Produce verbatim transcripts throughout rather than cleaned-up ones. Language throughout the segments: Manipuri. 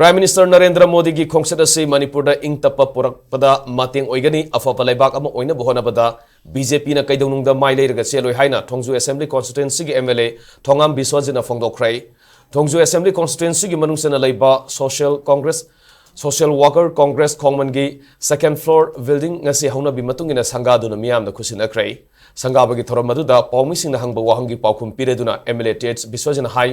Prime Minister ꯅꯔꯦꯟꯗ꯭ꯔ ꯃꯣꯗꯤꯒꯤ ꯈꯣꯡꯆꯠ ꯑꯁꯤ ꯃꯅꯤꯄꯨꯔꯗ ꯏꯪ ꯇꯞꯄ ꯄꯨꯔꯛꯄꯗ ꯃꯇꯦꯡ ꯑꯣꯏꯒꯅꯤ, ꯑꯐꯕ ꯂꯩꯕꯥꯛ ꯑꯃ ꯑꯣꯏꯅꯕ ꯍꯣꯠꯅꯕꯗ ꯕꯤ ꯖꯦ ꯄꯤꯅ ꯀꯩꯗꯧꯅꯨꯡꯗ ꯃꯥꯏ ꯂꯩꯔꯒ ꯆꯦꯜꯂꯣꯏ ꯍꯥꯏꯅ ꯊꯣꯡꯖꯨ Assembly Constituencyꯒꯤ M L A Thongam ꯕꯤꯁ꯭ꯋꯖꯤꯠꯅ ꯐꯣꯡꯗꯣꯛꯈ꯭ꯔꯦ꯫ Thongju Assembly Constituencyꯒꯤ ꯃꯅꯨꯡ ꯆꯟꯅ ꯂꯩꯕ Social Congress, Social Worker Congress ꯈꯣꯡꯃꯟꯒꯤ second floor building ꯉꯁꯤ ꯍꯧꯅꯕꯤ ꯃꯇꯨꯡ ꯏꯟꯅ ꯁꯪꯒꯥꯗꯨꯅ ꯃꯤꯌꯥꯝꯗ ꯈꯨꯠꯁꯤꯟꯅꯈ꯭ꯔꯦ꯫ ꯁꯪꯒꯥꯕꯒꯤ ꯊꯧꯔꯝ ꯑꯗꯨꯗ ꯄꯥꯎꯃꯤꯁꯤꯡꯅ ꯍꯪꯕ ꯋꯥꯍꯪꯒꯤ ꯄꯥꯎꯈꯨꯝ ꯄꯤꯔꯗꯨꯅ M L A ꯇꯦꯖ ꯕꯤꯁ꯭ꯋꯖꯤꯠꯅ high,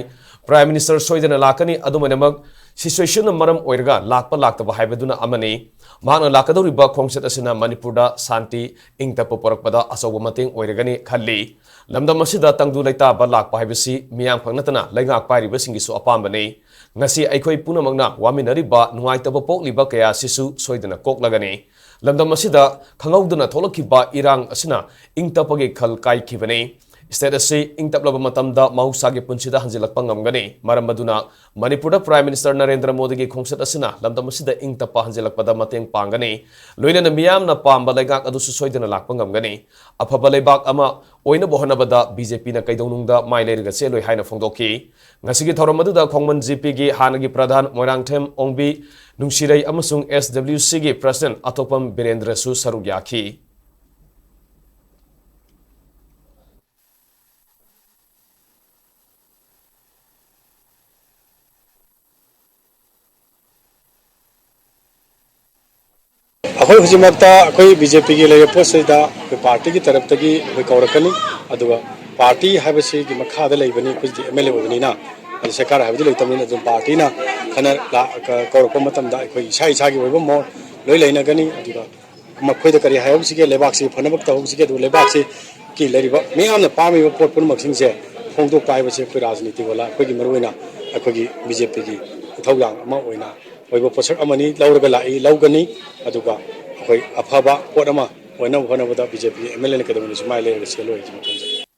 Prime Minister ꯁꯣꯏꯗꯅ ꯂꯥꯛꯀꯅꯤ, ꯑꯗꯨꯃꯥꯏꯅꯃꯛ situation ꯅ ꯃꯔꯝ ꯑꯣꯏꯔꯒ ꯂꯥꯛꯄ ꯂꯥꯛꯇꯕ ꯍꯥꯏꯕꯗꯨꯅ ꯑꯃꯅꯤ꯫ ꯃꯍꯥꯛꯅ ꯂꯥꯛꯀꯗꯧꯔꯤꯕ ꯈꯣꯡꯆꯠ ꯑꯁꯤꯅ ꯃꯅꯤꯄꯨꯔꯗ ꯁꯥꯟꯇꯤ, ꯏꯪ ꯇꯞꯄ ꯄꯨꯔꯛꯄꯗ ꯑꯆꯧꯕ ꯃꯇꯦꯡ ꯑꯣꯏꯔꯒꯅꯤ ꯈꯜꯂꯤ꯫ ꯂꯝꯗꯝ ꯑꯁꯤꯗ ꯇꯪꯗꯨ ꯂꯩꯇꯥꯕ ꯂꯥꯛꯄ ꯍꯥꯏꯕꯁꯤ ꯃꯤꯌꯥꯝꯈꯛ ꯅꯠꯇꯅ ꯂꯩꯉꯥꯛ ꯄꯥꯏꯔꯤꯕꯁꯤꯡꯒꯤꯁꯨ ꯑꯄꯥꯝꯕꯅꯤ꯫ ꯉꯁꯤ ꯑꯩꯈꯣꯏ ꯄꯨꯝꯅꯃꯛꯅ ꯋꯥꯃꯤꯟꯅꯔꯤꯕ ꯅꯨꯡꯉꯥꯏꯇꯕ ꯄꯣꯛꯂꯤꯕ ꯀꯌꯥ ꯑꯁꯤꯁꯨ ꯁꯣꯏꯗꯅ ꯀꯣꯛꯂꯒꯅꯤ꯫ ꯂꯝꯗꯝ ꯑꯁꯤꯗ ꯈꯪꯍꯧꯗꯅ ꯊꯣꯛꯂꯛꯈꯤꯕ ꯏꯔꯥꯡ ꯑꯁꯤꯅ ꯏꯪ ꯇꯞꯄꯒꯤ ꯈꯜ ꯀꯥꯏꯈꯤꯕꯅꯤ꯫ State ꯑꯁꯤ ꯏꯪ ꯇꯞꯂꯕ ꯃꯇꯝꯗ ꯃꯍꯧꯁꯥꯒꯤ ꯄꯨꯟꯁꯤꯗ ꯍꯟꯖꯤꯜꯂꯛꯄ ꯉꯝꯒꯅꯤ꯫ ꯃꯔꯝ ꯑꯗꯨꯅ ꯃꯅꯤꯄꯨꯔꯗ Prime Minister ꯅꯔꯦꯟꯗ꯭ꯔ ꯃꯣꯗꯤꯒꯤ ꯈꯣꯡꯆꯠ ꯑꯁꯤꯅ ꯂꯝꯗꯝ ꯑꯁꯤꯗ ꯏꯪ ꯇꯞꯄ ꯍꯟꯖꯤꯜꯂꯛꯄꯗ ꯃꯇꯦꯡ ꯄꯥꯡꯒꯅꯤ꯫ ꯂꯣꯏꯅꯅ ꯃꯤꯌꯥꯝꯅ ꯄꯥꯝꯕ ꯂꯩꯉꯥꯛ ꯑꯗꯨꯁꯨ ꯁꯣꯏꯗꯅ ꯂꯥꯛꯄ ꯉꯝꯒꯅꯤ꯫ ꯑꯐꯕ ꯂꯩꯕꯥꯛ ꯑꯃ ꯑꯣꯏꯅꯕ ꯍꯣꯠꯅꯕꯗ ꯕꯤ ꯖꯦ ꯄꯤꯅ ꯀꯩꯗꯧꯅꯨꯡꯗ ꯃꯥꯏ ꯂꯩꯔꯒ ꯆꯦꯜꯂꯣꯏ ꯍꯥꯏꯅ ꯐꯣꯡꯗꯣꯛꯈꯤ꯫ ꯉꯁꯤꯒꯤ ꯊꯧꯔꯝ ꯑꯗꯨꯗ ꯈꯣꯡꯃꯟ ꯖꯤ ꯄꯤꯒꯤ ꯍꯥꯟꯅꯒꯤ ꯄ꯭ꯔꯙꯥꯟ ꯃꯣꯏꯔꯥꯡꯊꯦꯝ ꯑꯣꯡꯕꯤ ꯅꯨꯡꯁꯤꯔꯩ ꯑꯃꯁꯨꯡ S W C ꯒꯤ President ꯑꯊꯣꯛꯄꯝ ꯕꯤꯔꯦꯟꯗ꯭ꯔꯁꯨ ꯁꯔꯨꯛ ꯌꯥꯈꯤ꯫ ꯑꯩꯈꯣꯏ ꯍꯧꯖꯤꯛꯃꯛꯇ ꯑꯩꯈꯣꯏ ꯕꯤ ꯖꯦ ꯄꯤꯒꯤ ꯂꯩꯔꯤꯕ ꯄꯣꯠꯁꯤꯗ ꯑꯩꯈꯣꯏ ꯄꯥꯔꯇꯤꯒꯤ ꯇꯔꯞꯇꯒꯤ ꯑꯩꯈꯣꯏ ꯀꯧꯔꯛꯀꯅꯤ, ꯑꯗꯨꯒ ꯄꯥꯔꯇꯤ ꯍꯥꯏꯕꯁꯤꯒꯤ ꯃꯈꯥꯗ ꯂꯩꯕꯅꯤ꯫ ꯑꯩꯈꯣꯏꯗꯤ M L A ꯑꯣꯏꯕꯅꯤꯅ, ꯑꯗꯨ ꯁꯔꯀꯥꯔ ꯍꯥꯏꯕꯗꯤ ꯂꯩꯇꯕꯅꯤꯅ, ꯑꯗꯨꯝ ꯄꯥꯔꯇꯤꯅ ꯈꯟꯅ ꯂꯥ-, ꯀ-, ꯀꯧꯔꯛꯄ ꯃꯇꯝꯗ ꯑꯩꯈꯣꯏ ꯏꯁꯥ ꯏꯁꯥꯒꯤ ꯑꯣꯏꯕ ꯃꯣꯠ ꯂꯣꯏ ꯂꯩꯅꯒꯅꯤ꯫ ꯑꯗꯨꯒ ꯃꯈꯣꯏꯗ ꯀꯔꯤ ꯍꯥꯏꯍꯧꯁꯤꯒꯦ, ꯂꯩꯕꯥꯛꯁꯤ ꯐꯅꯕ ꯇꯧꯍꯧꯁꯤꯒꯦ, ꯑꯗꯨꯒ ꯂꯩꯕꯥꯛꯁꯤꯒꯤ ꯂꯩꯔꯤꯕ ꯃꯤꯌꯥꯝꯅ ꯄꯥꯝꯃꯤꯕ ꯄꯣꯠ ꯄꯨꯝꯅꯃꯛꯁꯤꯡꯁꯦ ꯐꯣꯡꯗꯣꯛꯄ ꯍꯥꯏꯕꯁꯦ ꯑꯩꯈꯣꯏ ꯔꯥꯖꯅꯤꯇꯤ ꯋꯥꯂꯥ, ꯑꯩꯈꯣꯏꯒꯤ ꯃꯔꯨꯑꯣꯏꯅ ꯑꯩꯈꯣꯏꯒꯤ ꯕꯤ ꯖꯦ ꯄꯤꯒꯤ ꯏꯊꯧꯗꯥꯡ ꯑꯃ ꯑꯣꯏꯅ ꯑꯣꯏꯕ ꯄꯣꯠꯁꯛ ꯑꯃꯅꯤ, ꯂꯧꯔꯒ ꯂꯥꯛꯏ, ꯂꯧꯒꯅꯤ꯫ ꯑꯗꯨꯒ ꯑꯩꯈꯣꯏ ꯑꯐꯕ ꯄꯣꯠ ꯑꯃ ꯑꯣꯏꯅꯕ ꯍꯣꯠꯅꯕꯗ B J P M L A ꯅ ꯀꯩꯗꯧꯉꯩꯗꯁꯨ ꯃꯥꯏ ꯂꯩꯔꯒ ꯆꯦꯜꯂꯣꯏ ꯍꯥꯏꯁꯤꯃ ꯊꯝꯖꯒꯦ꯫